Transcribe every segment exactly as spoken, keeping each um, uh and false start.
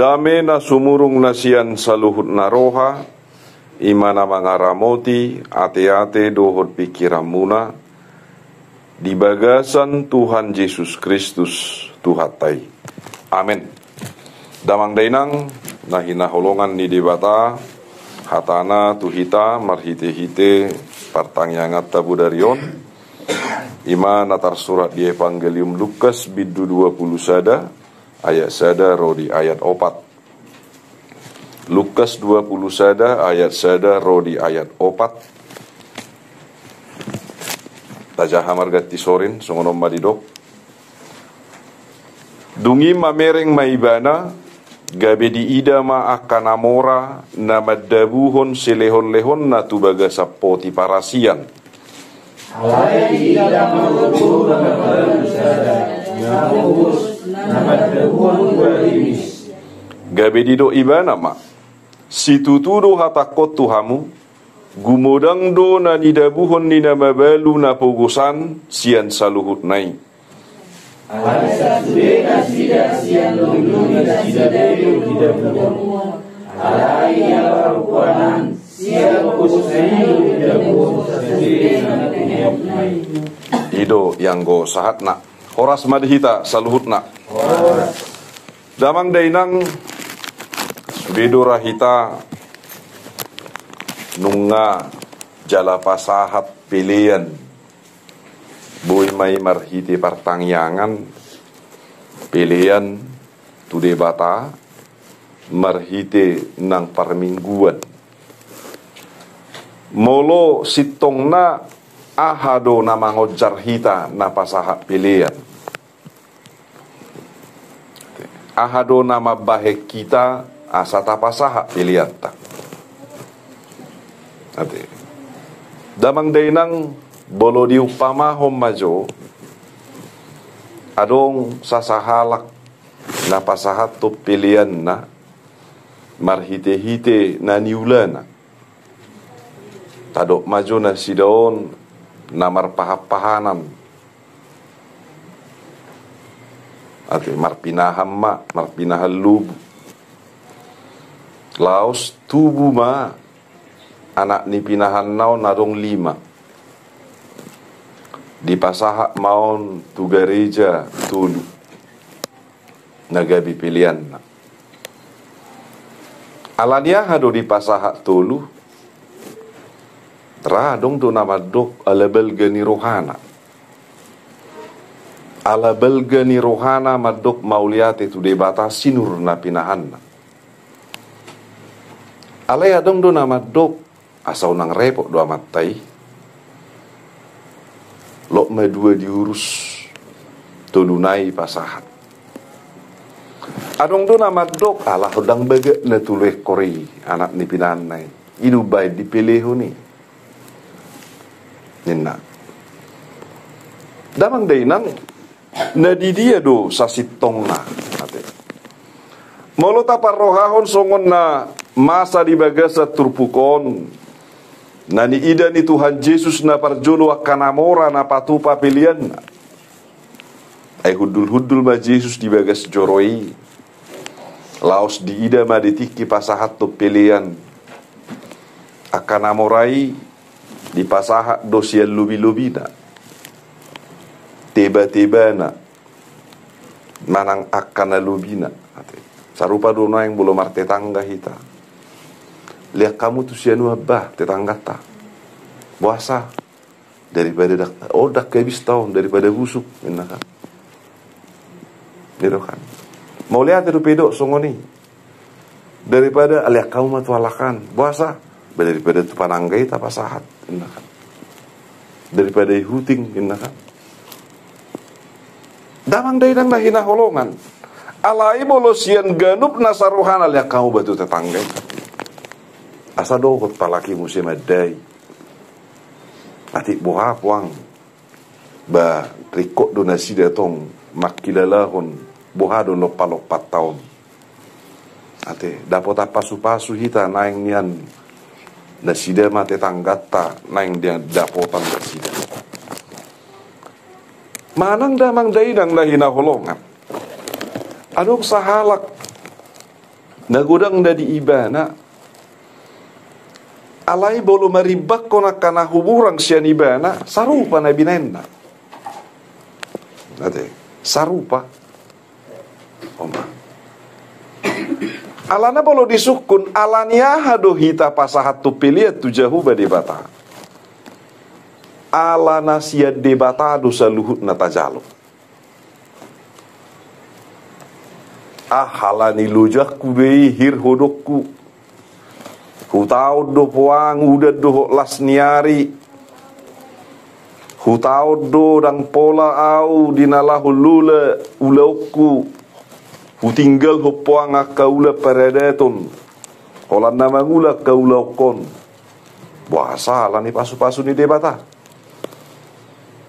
Dame na sumurung na sian saluhut na roha, i ma na mangaramoti ateate dohot pingkiranmuna, di bagasan Tuhan Jesus Kristus, Tuhanta i. Amen. Damang dainang, na hinaholongan ni Debata, hatana tu hita, marhite-hite partangianganta bodari on, i ma na tarsurat di Evangelium Lukas, bindu dua pulu sada, ayat sada ro di ayat opat. Lukas dua pulu sada ayat sada ro di ayat opat. Tajaha marganti sorin, songon on ma didok. Dung i mamereng ma ibana, gabe diida ma angka na mora na mandabuhon silehon-lehonna tu bagasan poti parasian. Alai diida ma boru na mabalu sada, na pogos, na mandabuhon dua rimis. Gabe didok ibana ma, situtu do hatangkon tu hamu, gumodang do na nidabuhon ni na mabalu na pogosan sian saluhutna i. Alai sasude nasida sian lobi-lobi nasida do didabuhon. Alai ia parompuan an, sian pogosna i do didabuhon sasude na nidabuhonna i. I do ianggo sahatna. Horas ma di hita saluhutna. Damang dainang, sude do ra hita nunga jala pasahat pelean. Boi ma i marhite partangiangan, pelean tu Debata, marhite nang parmingguan. Molo sintongna, aha do na mangonjar hita na pasahat pelean? Aha do na mambahen hita asa tapasahat peleanta? Ate. Damang dainang, molo diumpamahon ma jo, adong sasahalak na pasahathon peleanna marhite-hite na niulana. Tadok ma jo nasida on na marpahan-pahanan. Ate, marpinahan ma, marpinahan lobu. Laos tubu ma anak ni pinahanna on adong lima. Dipasahat ma on tu gareja tolu na gabe peleanna. Ala ni aha do dipasahat tolu? Ra adong do na mandok ala balga ni rohana. Ala balga ni rohana mandok mauliate tu Debata sinur na pinahanna. Alai adong do na mandok asa unang repot do amanta i. Lok ma dua diurus, toluna i pasahat. Adong do na mandok, ala ho ndang bagak na tolu ekor i, anak ni pinahanna i. I do umbahen dipelehon i. Ninna. Damang dainang, na di dia do sasintongna? Ate. Molo taparrohahon songon na masa di bagasan turpuk on, na niida ni Tuhan Jesus na parjolo angka na mora na patupa peleanna. Ai hundul-hundul ma Jesus di bagas joro i. Laos diida ma di tingki pasahathon pelean. Angka na mora i dipasahat do sian lobi-lobina, teba-tebana, manang angka na lobina. Ate. Sarupa do nuaeng molo martetangga hita. Lean hamu tu sian uan bah tetangganta. Boasa? Daripada dak-, oh, ndang habis taon, daripada busuk, ninna kan. Gitu kan. Mauliate dope didok songon i. Daripada lean hamu ma tu halak an. Boasa? Ba daripada tu panangga i tapasahat, ninna kan. Daripada i huting, ninna kan. Damang dainang na hinaholongan. Alai molo sian ganup na sarohana lean hamu ba tu tetangga i. Asa dohot halak i muse mandai. Atik boha puang. Ba, ringkot do nasida tong mangkilalahon boha do lompa-lompanta on. Ate, dapotan pasu-pasu hita naeng nian nasida ma tetangganta naeng nian dapotan nasida. Manang damang dainang na hinaholongan. Adong sahalak Na godang na di ibana. Alai molo marimbanghon angka na humurang sian ibana, sarupa na binahenna. Ate, sarupa. Oma. Alana molo disungkun, ala ni aha do hita pasahathon pelean tu Jahowa Debata? Ala na sian Debata do saluhutna tajalo. Ah, ala ni lojangku be i, hir hodokku. Hutaon do puang, udan dohot las ni ari. Hutaon do, ndang pola au di na laho lola ulaonku. Hutinggalhon puang angka ulaon paradaton, holan na mangula angka ulaonhon. Boasa? Ala ni pasupasu ni Debata.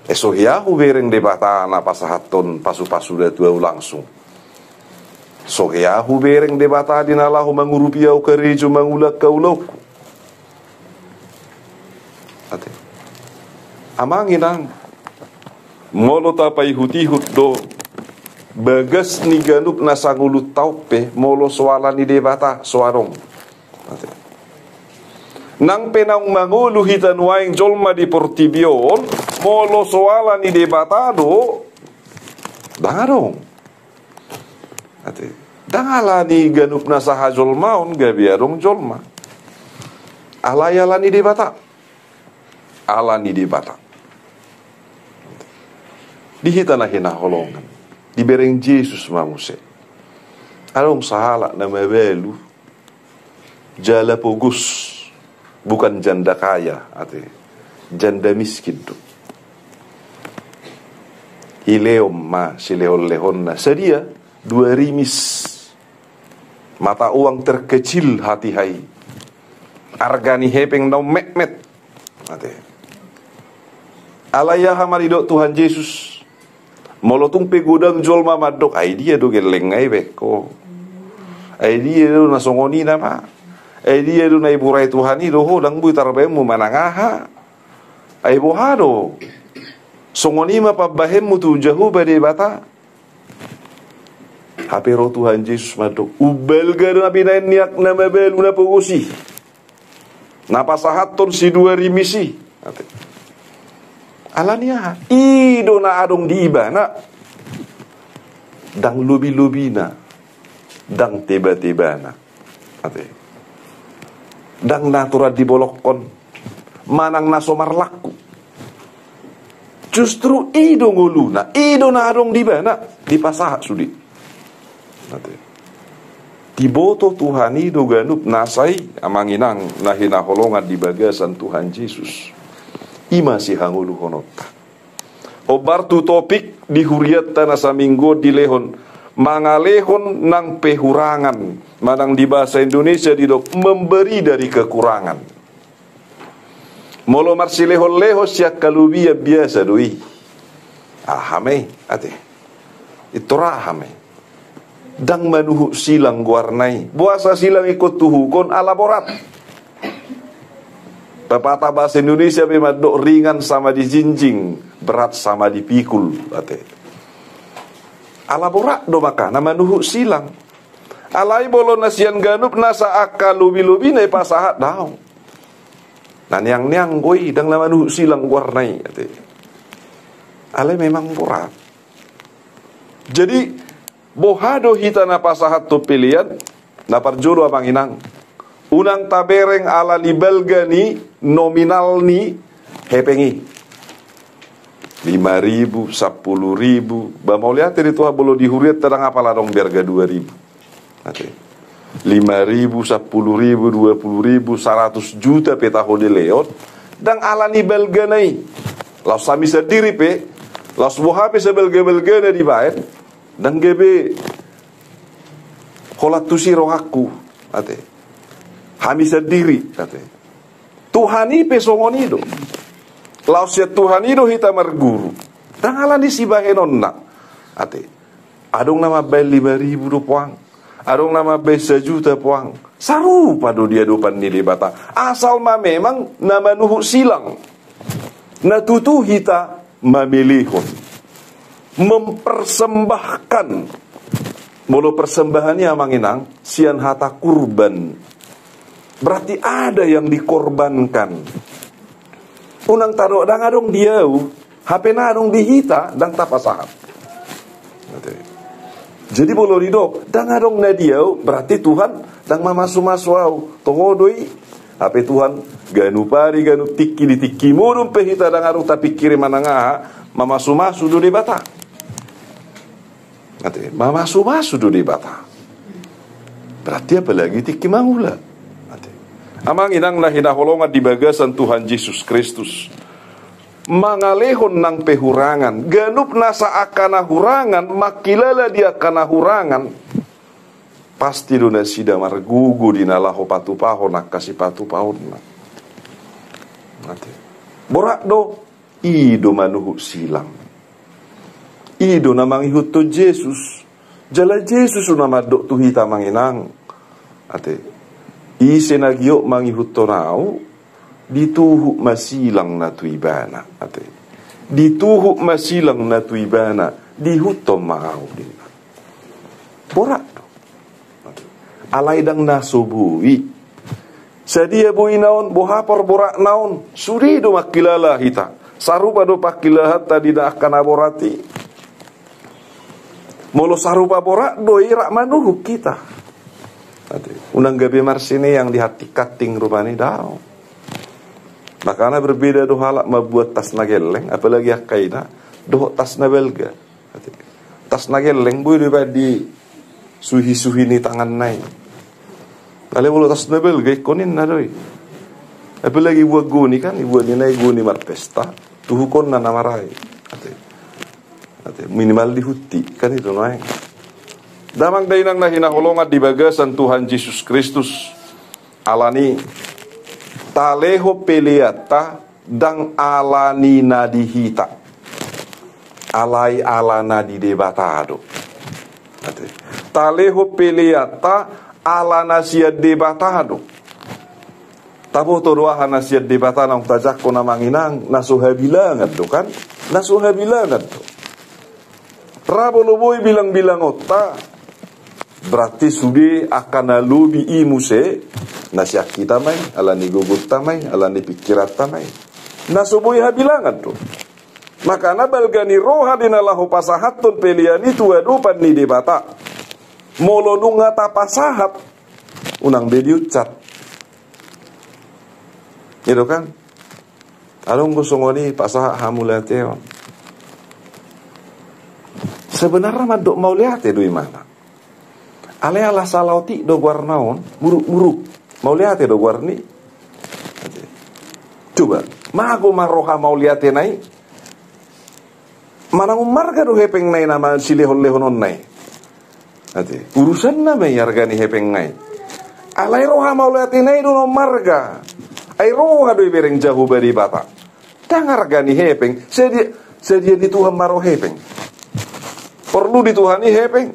Eh, so hea hubereng Debata na pasahathon pasupasuna tu au langsung. So hea hubereng Debata di na laho mangurupi au karejo, mangula angka ulaonku. Ate. Amang inang, molo tapaihutihut do bagas ni ganup na sangolunta on pe, molo so ala ni Debata, so adong. Ate. Nang pe naung mangolu hita nuaeng jolma di portibi on, molo so ala ni Debata do, ndang adong. Ate. Ndang ala ni ganup na sahajolmaon gabe adong jolma. Alai ala ni Debata. Ala ni Debata. Di hita na hinaholongan, dibereng Jesus ma muse. Adong sahalak na mabalu, jala pogos, bukan janda kaya, ate. Janda miskin do. Dilehon ma silehonlehonna. Sadia? Dua rimis. Mata uang terkecil hatiha i. Arga ni hepeng naung metmet. Ate. Alai aha ma didok Tuhan Jesus? Molo tung pe godang jolma mandok, ai dia do gellengna i be ho? Ai dia do na songon i nama? Ai dia do na diborai Tuhan i do ho, ndang boi tarbaenmu manang aha? Ai boha do? Songon i ma pambahenmu tu Jahowa Debata. Hape ro Tuhan Jesus mandok, umbalga do na binahen ni angka na mabalu na pogos i, na pasahathon si dua rimis i. Ate. Ala ni aha? I do na adong di ibana. Ndang lobilobina, ndang tebatebana. Ate. Ndang na aturan dibolongkon, manang na so marlaku. Justru i do ngoluna, i do na adong di ibana, dipasahat sude. Ate. Diboto Tuhan i do ganup nasa i, amang inang na hinaholongan di bagasan Tuhan Jesus. I ma sihangoluhononta. Hombar tu topik di hurianta na saminggu on dilehon, mangalehon nang pehurangan, manang di bahasa Indonesia didok memberi dari kekurangan. Molo marsilehonlehon sian halobian biasa do i. Aha ma i, ate? Pintor aha ma i? Ndang manuhuk silang goarna i. Boasa silang ingkon tuhukon? Ala borat. Pepatah bahasa Indonesia pe mandok ringan sama dijinjing, berat sama dipikul, ate. Ala borat do maka na manuhuk silang. Alai molo na sian ganup nasa angka lobilobina i pasahat, daong. Na niangniang do i, ndang na manuhuk silang goarna i, ate. Alai memang borat. Jadi, boha do hita na pasahathon pelean? Na parjolo, amang inang, unang tabereng ala ni balga ni nominal ni hepeng i. Lima ribu, sampulu ribu. Ba mauliate do i, tuha, molo di hurianta ndang apala adong be arga dua ribu. Ate. Lima ribu, sampulu ribu, dua pulu ribu, saratus juta pe taho dilehon, ndang ala ni balgana i. Laos hami sandiri pe, laos boha pe sabalgabalgana dibaen, ndang gabe holan tusi rohangku, ate. Hami sandiri, ate. Tuhan i pe songon i do. Laos sian Tuhan i do hita marguru. Ndang ala ni sibahenonna, ate. Adong na mambaen lima ribu do puang. Adong na mambaen sajuta puang. Sarupa do di adopan ni Debata. Asal ma memang na manuhuk silang. Na tutu hita mamelehon, mempersembahkan Molo persembahan i, amang inang, sian hata kurban, berarti ada yang dikorbankan. Unang tadok ndang adong di au, hape na adong di hita ndang tapasahat. Jadi molo didok ndang adong na di au, berarti Tuhan ndang mamasu-masu au. Toho do i. Hape Tuhan, ganup ari ganup tingki, di tingki modom pe hita ndang adong tapingkiri manang aha, mamasu-masu do Debata. Ate, mamasu-masu do Debata. Berarti apalagi tingki mangula. Ate. Amang inang na hinaholongan di bagasan Tuhan Jesus Kristus, mangalehon nang pe hurangan, ganup nasa angka na hurangan, mangkilala di angka na hurangan, pasti do nasida margogo di na laho patupahon angka sipatupahonna. Ate. Borat do. I do manuhuk silang. I do na mangihuthon Jesus. Jala Jesus do na mandok tu hita, amang inang. Ate. Ise na giot mangihuthon au, dituhuk ma silang na tu ibana. Ate. Dituhuk ma silang na tu ibana, diihuthon ma au, ninna. Borat do. Alai ndang na so boi. Sadia boina on, boha parboratna on, sude do mangkilala hita. Sarupa do pangkilalaanta di na angka na borat i. Molo sarupa borat do i, rap manuhuk hita. Ate, unang gabe marsineang di hantinghanting rupani, daong. Makana berbeda do halak mambuat tas na gelleng, apalagi angka ina, dohot tas na balga. Ate. Tas na gelleng boi do ibaen di suhi-suhi ni tanganna i. Alai molo tas na balga, ingkon ninna do i. Apalagi ibuan goni kan, ibuan ninna i goni marpesta, tuhukonna na marai. Ate. Ate, minimal dihunti kan, i do nuaeng. Damang dainang na hinaholongan di bagasan Tuhan Jesus Kristus. Alani, talehon peleanta ndang alani na di hita. Alai ala na di Debata do. Ate. Talehon peleanta ala na sian Debata do. Taboto do aha na sian Debata naung tajangkon, amang inang, na so habilangan do kan? Na so habilangan do. Ra molo boi bilang-bilangonta, berarti sude angka na lobi i muse, na sian hita ma i, ala ni gogonta ma i, ala ni pingkiranta ma i. Na so boi habilangan do. Makana balga ni roha di na laho pasahathon pelean i tu adopan ni Debata. Molo nunga tapasahat, unang be diunsat. I do kan? Adong do songon i pasahat hamauliateon. Sebenarna mandok mauliate do imana. Alai ala sala otik do goarna on, muruk-muruk. Mauliate do goarna i. Coba, mago ma roha mauliatena i. Manang ummarga do hepengna i na masilehon-lehononna i. Ate, urusanna ma i arga ni hepengna i. Alai roha mauliatena i do na ummarga. Ai roha do ibereng Jahowa Debata. Ndang arga ni hepeng, sadia, sadia di Tuhan ma ro hepeng. Porlu di Tuhan i hepeng.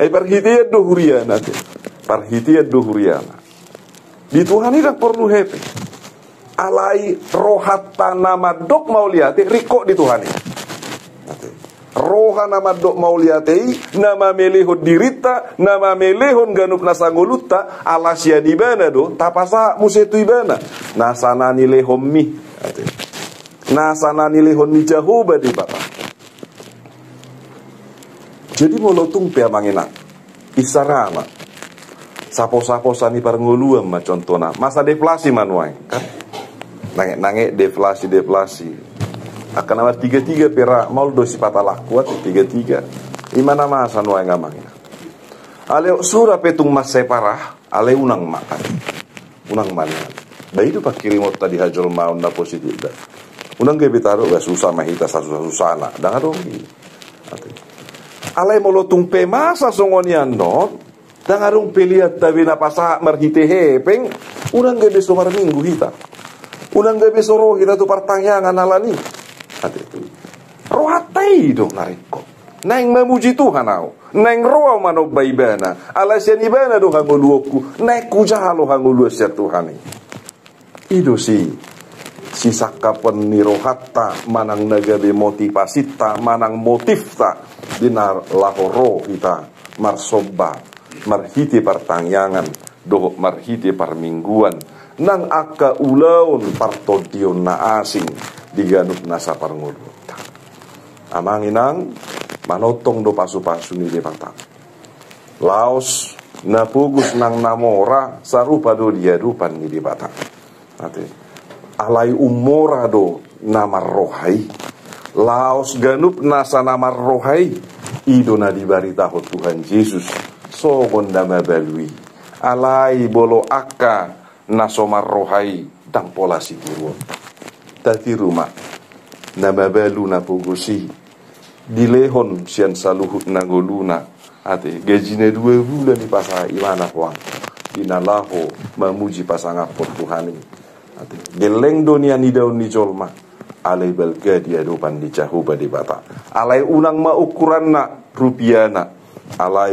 Ai parhitean do huriana, ate. Parhitean do huriana. Di Tuhan i ndang porlu hepeng. Alai rohanta na mandok mauliate ringkot di Tuhan i. Ate. Roha na mandok mauliate i, na mamelehon dirinta, na mamelehon ganup nasa ngolunta, ala sian ibana do tapasahat muse tu ibana nasa na nilehonmi. Ate. Nasa na nilehon ni Jahowa Debata. Jadi molo tung pe, amang inang, isarana, saposaposa ni parngoluan ma contohna, masa deflasi ma nuaeng kan. Nange-nange deflasi, deflasi. Angka na martigatiga pe ra, maol do sipata laku, ate, tigatiga. Ima na masa nuaeng, amang inang. Alai sura pe tung mansai parah. Alai unang ma, ate. Unang ma nian. Ba i do pangkirimonta di hajolmaon na positif da. Unang gabe tadok ba susa ma hita sasusah-susahna. Ndang adong i. Ate. Alai molo tung pe masa songon i annon, ndang adong peleanta be na pasahat marhite hepeng, unang gabe so marminggu hita. Unang gabe so ro hita tu partangiangan alani. Ate. Rohanta i do na ringkot. Naeng mamuji Tuhan au. Naeng ro au manomba ibana, ala sian ibana do hangoluonku, naeng hujalo hangoluan sian Tuhan i. I do si, sisangkapan ni rohanta, manang na gabe motivasinta, manang motifta, di na laho ro hita marsomba marhite partangiangan dohot marhite parmingguan, nang angka ulaon partondion na asing di ganup nasa parngoluonta. Amang inang, manongtong do pasupasu ni Debata. Laos na pogos nang na mora sarupa do di adopan ni Debata. Ate. Alai ummora do na marroha i. Laos ganup nasa na marroha i, i do na dibaritahon Tuhan Jesus songon na mabalu i. Alai molo angka na so marroha i ndang pola sitiruon. Tatiru ma, na mabalu na pogos i dilehon sian saluhut na ngoluna, ate, gajina dua bulan i pasahat imana poang di na laho mamuji pasangaphon Tuhan i. Ate, gelleng do nian idaon ni jolma, alai balga di adopan ni Jahowa Debata. Alai unang ma ukuranna rupiana, alai